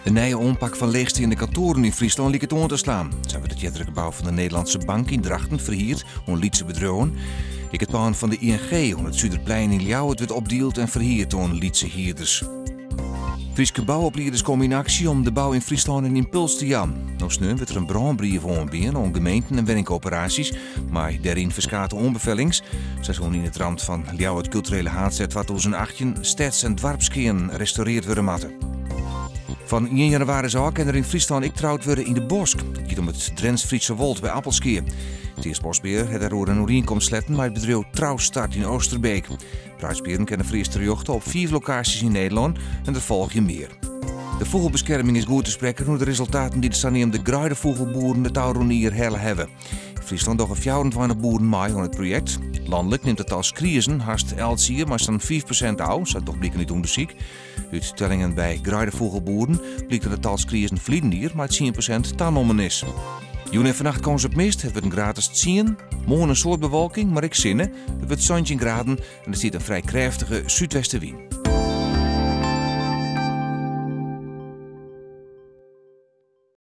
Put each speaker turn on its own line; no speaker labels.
De nije oanpak fan leechsteande kantoaren yn Fryslân liket oan te slaan. Sa wurdt it eardere gebou fan de Nederlandse Bank yn Drachten ferhierd oan lytse bedriuwen. Ek it pân fan de ING oan it Suderplein yn Ljouwert wurdt opdield en ferhierd oan lytse hierders. Fryske bouoplieders komme yn aksje om de bou yn Fryslân in ympuls te jaan. No sneon wurdt der in brânbrief oanbean oan gemeenten en wenningkoöperaasjes mei dêryn ferskate oanbefellings. Sa soene yn it ramt fan Ljouwert Kulturele Haadstêd 2018 steds en doarpskearnen restaureard wurde moatte. Fan ien jannewaris ôf kin der yn Fryslân ek troud wurde yn de bosk. It giet om it Drents-Friese Wold by Appelskea. Steatsboskbehear hat dêroer in oerienkomst sletten mei it bedriuw Trouwstart yn Oosterbeek. Bruidspearen kinne foarearst terjochte op fiif lokaasjes yn Nederlân en der folgje mear. De fûgelbeskerming is goed te sprekken oer de resultaten dy't de saneamde greidefûgelboeren it ôfrûne jier helle hawwe. Yn Fryslân dogge 24 boeren mei oan it projekt. Lanlik nimt it tal skriezen hast elts jier mei sa'n 5% ôf, sa docht bliken út ûndersyk. Ut tellingen by greidefûgelboeren blykt dat it tal skriezen ferliden jier mei 10% tanommen is. Jûn en fannacht kâns op mist, it wurdt in graad as tsien. Moarn in soad bewolking, mar ek sinne. It wurdt 17 graden en der stiet in frij krêftige súdwestewyn.